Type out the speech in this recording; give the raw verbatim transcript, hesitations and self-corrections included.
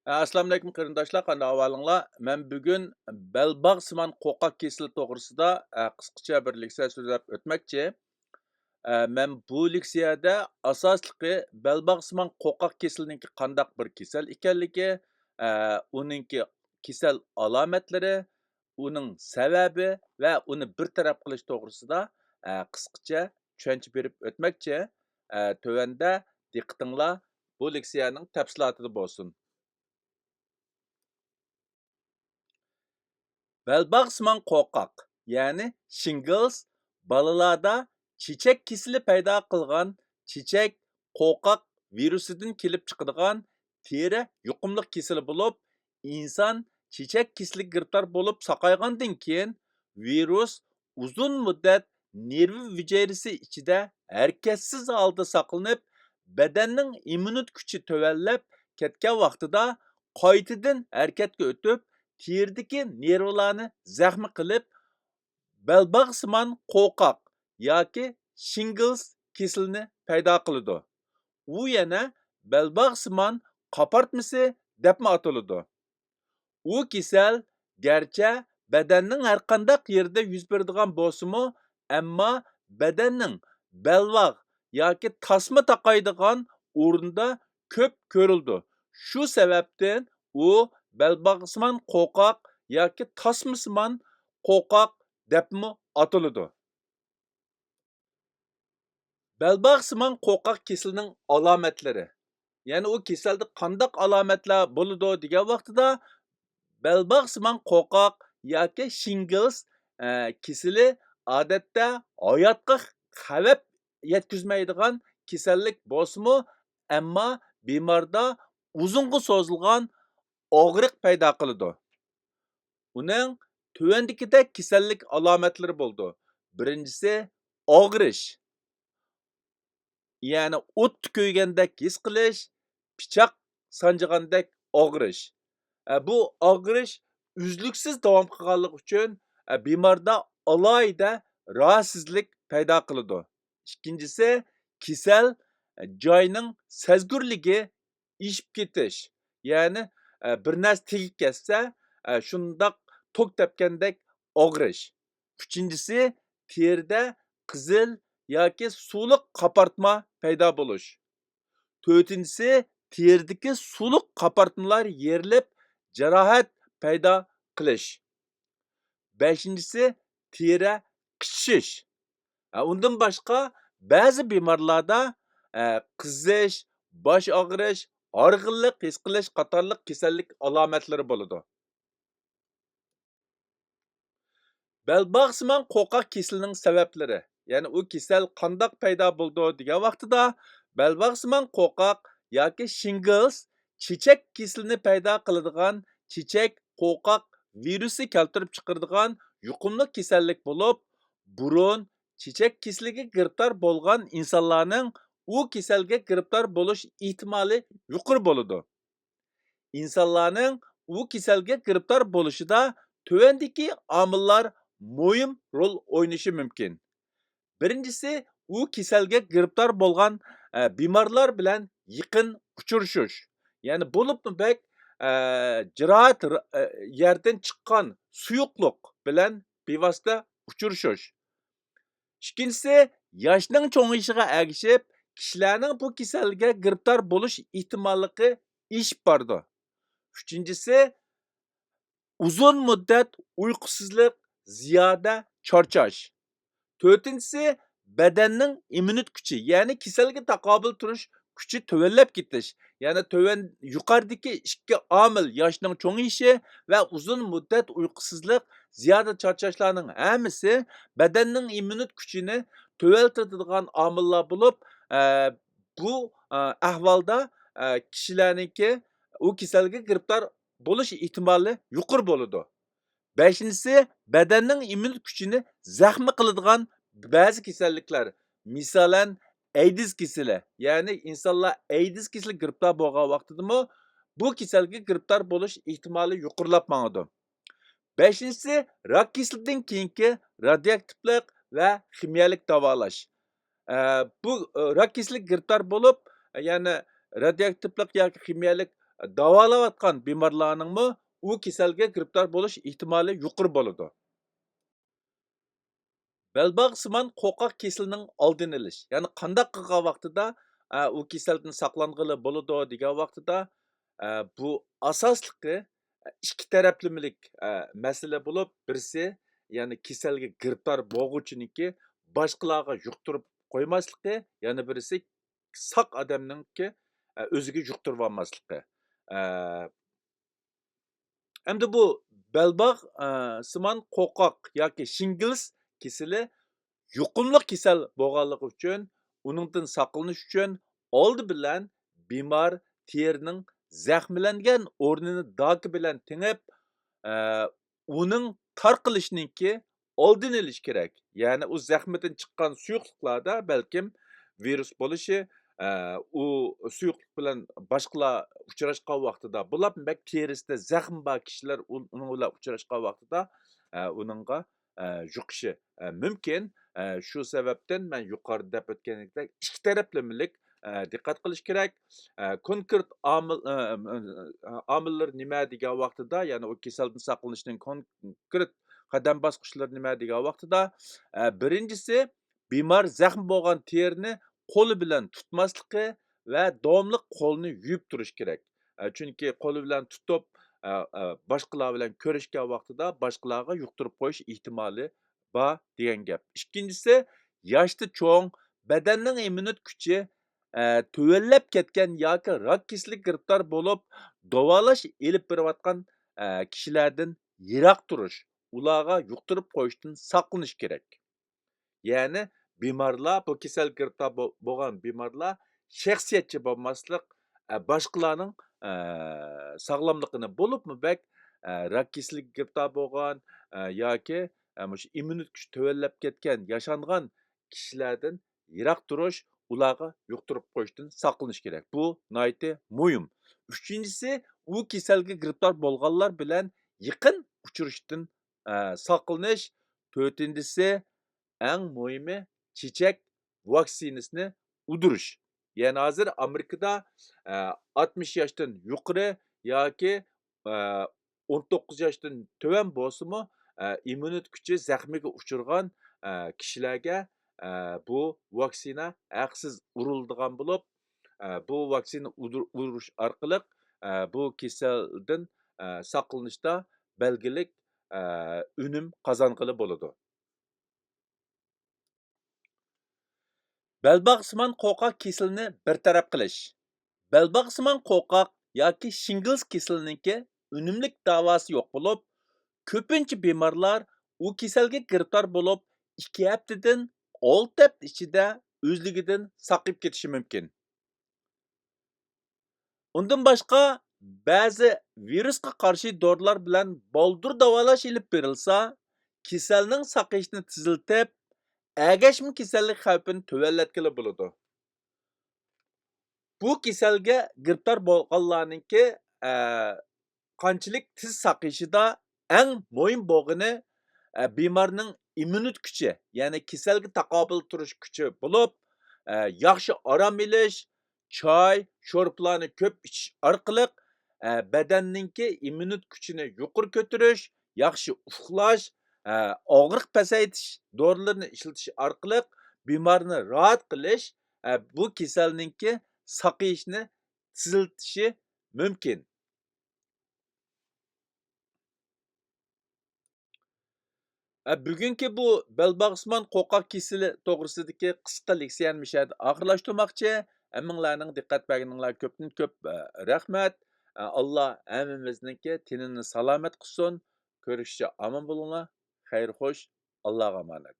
ئەسسالامۇئەلەيكۇم قېرىنداشلار، قانداق ئەھۋالىڭلار؟ مەن بۈگۈن بەلباغسىمان قورقاق كېسىلى توغرىسىدا، ئە، قىسقىچە بىر لېكسىيە سۆزلەپ ئۆتمەكچى. ئە، مەن بۇ لېكسىيەدە ئاساسلىقى بەلباغسىمان قورقاق كېسىلىنىڭكى قانداق بىر كېسەل ئىكەنلىكى، ئە، ئۇنىڭكى كېسەل ئالامەتلىرى، ئۇنىڭ سەۋەبى ۋە ئۇنى بىر تەرەپ قىلىش توغرىسىدا، ئە، قىسقىچە چۈشەنچە بېرىپ ئۆتمەكچى. ئە، تۆۋەندە دىققىتىڭلار بۇ لېكسىيەنىڭ تەپسىلاتىدا بولسۇن. بەلباغسىمان قورقاق، يەنى شىنگلز، بالىلاردا چېچەك كېسىلى پەيدا قىلغان چېچەك قورقاق ۋىرۇسىدىن كېلىپ چىقىدىغان تېرە يۇقۇملۇق كېسىلى بولۇپ، ئىنسان چېچەك كېسىلىگە گىرىپتار بولۇپ ساقايغاندىن كېيىن، ۋىرۇس ئۇزۇن مۇددەت نېرۋا ھۈجەيرىسى ئىچىدە ھەرىكەتسىز ھالدا ساقلىنىپ، بەدەننىڭ ئىممۇنىتېت كۈچى تۆۋەنلەپ كەتكەن ۋاقتىدا قايتىدىن ھەرىكەتكە ئۆتۈپ، تېرىدىكى نېرۋىلارنى زەخمى قىلىپ، بەلباغسىمان قورقاق ياكى شىنگلز كېسىلىنى پەيدا قىلىدۇ. ئۇ يەنە بەلباغسىمان قاپارتمىسى دەپمۇ ئاتىلىدۇ. ئۇ كېسەل گەرچە بەدەننىڭ ھەرقانداق يېرىدە يۈز بېرىدىغان بولسىمۇ، ئەمما بەدەننىڭ بەلباغ ياكى تاسما تاقايدىغان ئورنىدا كۆپ كۆرۈلىدۇ. شۇ سەۋەبتىن ئۇ بەلباغسىمان قورقاق ياكى تاسمىسىمان قورقاق دەپمۇ ئاتىلىدۇ. بەلباغسىمان قورقاق كېسىلىنىڭ ئالامەتلىرى. يەنى ئۇ كېسەلدە قانداق ئالامەتلەر بولىدۇ دېگەن ۋاقتىدا، بەلباغسىمان قورقاق ياكى شىنگلز، ئە، كېسىلى ئادەتتە ھاياتقا خەۋپ يەتكۈزمەيدىغان كېسەللىك بولسىمۇ، ئەمما بىماردا ئۇزۇنغا سوزۇلغان ئاغرىق پەيدا قىلىدۇ. ئۇنىڭ تۆۋەندىكىدەك كېسەللىك ئالامەتلىرى بولىدۇ. بىرىنچىسى، ئاغرىش. يەنى ئوتتا كۆيگەندەك ھېس قىلىش، پىچاق سانجىغاندەك ئاغرىش. ئە، بۇ ئاغرىش ئۈزلۈكسىز داۋام قىلغانلىقى ئۈچۈن، ئە، بىماردا ئالاھىدە راھەتسىزلىك پەيدا قىلىدۇ. ئىككىنچىسى، كېسەل، ئە، جاينىڭ سەزگۈرلۈكى ئېشىپ كېتىش. يەنى، ئە، بىر نەرسە تېگىپ كەتسە، ئە، شۇنداق توك تەپكەندەك ئاغرىش. ئۈچىنچىسى، تېرىدە قىزىل ياكى سۇلۇق قاپارتما پەيدا بولۇش. تۆتىنچىسى، تېرىدىكى سۇلۇق قاپارتمىلار يېرىلىپ، جاراھەت پەيدا قىلىش. بەشىنچىسى، تېرە قىچىشىش. ئە، ئۇندىن باشقا، بەزى بىمارلاردا، ئە، قىزىش، باش ئاغرىش، ھارغىنلىق ھېس قىلىش قاتارلىق كېسەللىك ئالامەتلىرى بولىدۇ. بەلباغسىمان قورقاق كېسىلىنىڭ سەۋەبلىرى، يەنى ئۇ كېسەل قانداق پەيدا بولىدۇ دېگەن ۋاقتىدا، بەلباغسىمان قورقاق ياكى شىنگلز چېچەك كېسىلىنى پەيدا قىلىدىغان چېچەك قورقاق ۋىرۇسى كەلتۈرۈپ چىقىرىدىغان يۇقۇملۇق كېسەللىك بولۇپ، بۇرۇن چېچەك كېسىلىگە گىرىپتار بولغان ئىنسانلارنىڭ ئۇ كېسەلگە گىرىپتار بولۇش ئېھتىمالى يۇقىرى بولىدۇ. ئىنسانلارنىڭ ئۇ كېسەلگە گىرىپتار بولۇشىدا تۆۋەندىكى ئامىللار مۇھىم رول ئوينىشى مۇمكىن. بىرىنچىسى، ئۇ كېسەلگە گىرىپتار بولغان، ئە، بىمارلار بىلەن يېقىن ئۇچرىشىش. يەنى بولۇپمۇ بەك، ئە، جاراھەت ر-، ئە، يەردىن چىققان سۇيۇقلۇق بىلەن بىۋاسىتە ئۇچرىشىش. ئىككىنچىسى، ياشنىڭ چوڭىيىشىغا ئەگىشىپ، كىشىلەرنىڭ بۇ كېسەلگە گىرىپتار بولۇش ئېھتىماللىقى ئېشىپ بارىدۇ. ئۈچىنچىسى، ئۇزۇن مۇددەت ئۇيقۇسىزلىق، زىيادە چارچاش. تۆتىنچىسى، بەدەننىڭ ئىممۇنىتېت كۈچى، يەنى كېسەلگە تاقابىل تۇرۇش كۈچى تۆۋەنلەپ كېتىش. يەنى تۆۋەن، يۇقىرىدىكى ئىككى ئامىل، ياشنىڭ چوڭىيىشى ۋە ئۇزۇن مۇددەت ئۇيقۇسىزلىق، زىيادە چارچاشلارنىڭ ھەممىسى بەدەننىڭ ئىممۇنىتېت كۈچىنى تۆۋەنلىتىدىغان ئامىللار بولۇپ، ئە، بۇ، ئە، ئەھۋالدا، ئە، كىشىلەرنىڭكى ئۇ كېسەلگە گىرىپتار بولۇش ئېھتىمالى يۇقىرى بولىدۇ. بەشىنچىسى، بەدەننىڭ ئىممۇنىتېت كۈچىنى زەخمى قىلىدىغان بەزى كېسەللىكلەر، مىسالەن، ئەيدىز كېسىلى، يەنى ئىنسانلار ئەيدىز كېسىلىگە گىرىپتار بولغان ۋاقتىدىمۇ بۇ كېسەلگە گىرىپتار بولۇش ئېھتىمالى يۇقىرىلاپ ماڭىدۇ. بەشىنچىسى، راك كېسىلىدىن كېيىنكى رادىيوئاكتىپلىق ۋە خىمىيەلىك داۋالاش. ئە، بۇ، ئە، راك كېسىلىگە گىرىپتار بولۇپ، يەنى رادىيوئاكتىپلىق ياكى خىمىيەلىك داۋالاۋاتقان بىمارلارنىڭمۇ ئۇ كېسەلگە گىرىپتار بولۇش ئېھتىمالى يۇقىرى بولىدۇ. بەلباغسىمان قورقاق كېسىلىنىڭ ئالدىنى ئېلىش، يەنى قانداق قىلغان ۋاقتىدا، ئە، ئۇ كېسەلدىن ساقلانغىلى بولىدۇ دېگەن ۋاقتىدا، ئە، بۇ ئاساسلىقى، ئە، ئىككى تەرەپلىمىلىك، ئە، مەسىلە بولۇپ، بىرسى، يەنى كېسەلگە گىرىپتار بولغۇچىنىڭكى باشقىلارغا يۇقتۇرۇپ قويماسلىقى، يەنە بىرسى ساق ئادەمنىڭكى، ئە، ئۆزىگە يۇقتۇرۇۋالماسلىقى. ئە، ئەمدى بۇ بەلباغ، ئە، سىمان قورقاق ياكى شىنگلس كېسىلى يۇقۇملۇق كېسەل بولغانلىقى ئۈچۈن، ئۇنىڭدىن ساقلىنىش ئۈچۈن ئالدى بىلەن بىمار تېرىنىڭ زەخىملەنگەن ئورنىنى داكا بىلەن تېڭىپ، ئە، ئۇنىڭ تارقىلىشىنىڭكى ئالدىنى ئېلىش كېرەك. يەنى ئۇ زەخمىدىن چىققان سۇيۇقلۇقلاردا بەلكىم ۋىرۇس بولۇشى، ئە، ئۇ سۇيۇقلۇق بىلەن باشقىلار ئۇچراشقان ۋاقتىدا، بولۇپمۇ بەك تېرىسىدە زەخىم بار كىشىلەر ئۇ-، ئۇنىڭ بىلەن ئۇچراشقان ۋاقتىدا، ئە، ئۇنىڭغا، ئە، يۇقۇشى، ئە، مۇمكىن. ئە، شۇ سەۋەبتىن مەن يۇقىرىدا دەپ ئۆتكەندەك ئىككى تەرەپلىمىلىك، ئە، دىققەت قىلىش كېرەك. ئە، كونكرېت ئامىل، ئە، ئە، ئامىللىرى نېمە دېگەن ۋاقتىدا، يەنى ئۇ كېسەلدىن ساقلىنىشنىڭ كونكرېت قەدەم باسقۇچلىرى نېمە دېگەن ۋاقتىدا، ئە، بىرىنچىسى، بىمار زەخمى بولغان تېرىنى قولى بىلەن تۇتماسلىقى ۋە داۋاملىق قولىنى يۇيۇپ تۇرۇش كېرەك. ئە، چۈنكى قولى بىلەن تۇتۇپ، ئە، ئە، باشقىلار بىلەن كۆرۈشكەن ۋاقتىدا باشقىلارغا يۇقتۇرۇپ قويۇش ئېھتىمالى بار دېگەن گەپ. ئىككىنچىسى، ياشتا چوڭ، بەدەننىڭ ئىممۇنىتېت كۈچى، ئە، تۆۋەنلەپ كەتكەن ياكى راك كېسىلىگە گىرىپتار بولۇپ، داۋالاش ئېلىپ بېرىۋاتقان، ئە، كىشىلەردىن يىراق تۇرۇش، ئۇلارغا يۇقتۇرۇپ قويۇشتىن ساقلىنىش كېرەك. يەنى بىمارلار، بۇ كېسەلگە گىرىپتار بو-، بولغان بىمارلار شەخسىيەتچى بولماسلىق، ئە، باشقىلارنىڭ، ئە، ساغلاملىقىنى، بولۇپمۇ بەك، ئە، راك كېسىلىگە گىرىپتار بولغان، ئە، ياكى، ئە، مۇشۇ ئىممۇنىتېت كۈچى تۆۋەنلەپ كەتكەن، ياشانغان كىشىلەردىن يىراق تۇرۇش، ئۇلارغا يۇقتۇرۇپ قويۇشتىن ساقلىنىش كېرەك. بۇ ناھايىتى مۇھىم. ئۈچىنچىسى، ئۇ كېسەلگە گىرىپتار بولغانلار بىلەن يېقىن ئۇچرىشىشتىن، ئە، ساقلىنىش. تۆتىنچىسى، ئەڭ مۇھىمى، چېچەك ۋاكسىنىسىنى ئۇدۇرۇش. يەنى ھازىر ئامېرىكىدا، ئە، ئاتمىش ياشتىن يۇقىرى ياكى، ئە، ئون توققۇز ياشتىن تۆۋەن بولسىمۇ، ئە، ئىممۇنىتېت كۈچى زەخمىگە ئۇچرىغان، ئە، كىشىلەرگە، ئە، بۇ ۋاكسىنا ھەقسىز ئۇرۇلىدىغان بولۇپ، ئە، بۇ ۋاكسىنا ئۇدۇر-، ئۇرۇش ئارقىلىق، ئە، بۇ كېسەلدىن، ئە، ساقلىنىشتا بەلگىلىك، ئە، ئۈنۈم قازانغىلى بولىدۇ. بەلباغسىمان قورقاق كېسىلىنى بىر تەرەپ قىلىش. بەلباغسىمان قورقاق ياكى شىنگلس كېسىلىنىڭكى ئۈنۈملۈك داۋاسى يوق بولۇپ، كۆپىنچە بىمارلار ئۇ كېسەلگە گىرىپتار بولۇپ، ئىككى ھەپتىدىن ئالتە ھەپتە ئىچىدە ئۆزلۈكىدىن ساقىيىپ كېتىشى مۇمكىن. ئۇندىن باشقا، بەزى ۋىرۇسقا قارشى دورىلار بىلەن بالدۇر داۋالاش ئېلىپ بېرىلسا، كېسەلنىڭ ساقىيىشىنى تېزلىتىپ، ئەگەشمە كېسەللىك خەۋپىنى تۆۋەنلەتكىلى بولىدۇ. بۇ كېسەلگە گىرىپتار بولغانلارنىڭكى، ئە، قانچىلىك تېز ساقىيىشىدا ئەڭ مۇھىم بولغىنى، ئە، بىمارنىڭ ئىممۇنىتېت كۈچى، يەنى كېسەلگە تاقابىل تۇرۇش كۈچى بولۇپ، ئە، ياخشى ئارام ئېلىش، چاي، شورپىلارنى كۆپ ئىچىش ئارقىلىق، ئە، بەدەننىڭكى ئىممۇنىتېت كۈچىنى يۇقىرى كۆتۈرۈش، ياخشى ئۇخلاش، ئە، ئاغرىق پەسەيتىش دورىلىرىنى ئىشلىتىش ئارقىلىق بىمارنى راھەت قىلىش، ئە، بۇ كېسەلنىڭكى ساقىيىشىنى تېزلىتىشى مۇمكىن. ئە، بۈگۈنكى بۇ بەلباغسىمان قورقاق كېسىلى توغرىسىدىكى قىسقا لېكسىيەنى مۇشۇ يەردە ئاخىرلاشتۇرماقچى. ھەممىڭلارنىڭ دىققەت بەرگىنىڭلارغا كۆپتىن كۆپ، ئە، رەھمەت. ئە، ئاللا ھەممىمىزنىڭكى تېنىنى سالامەت قىلسۇن. كۆرۈشكىچە ئامان بولۇڭلار. خەير خوش. ئاللاغا ئامانەت.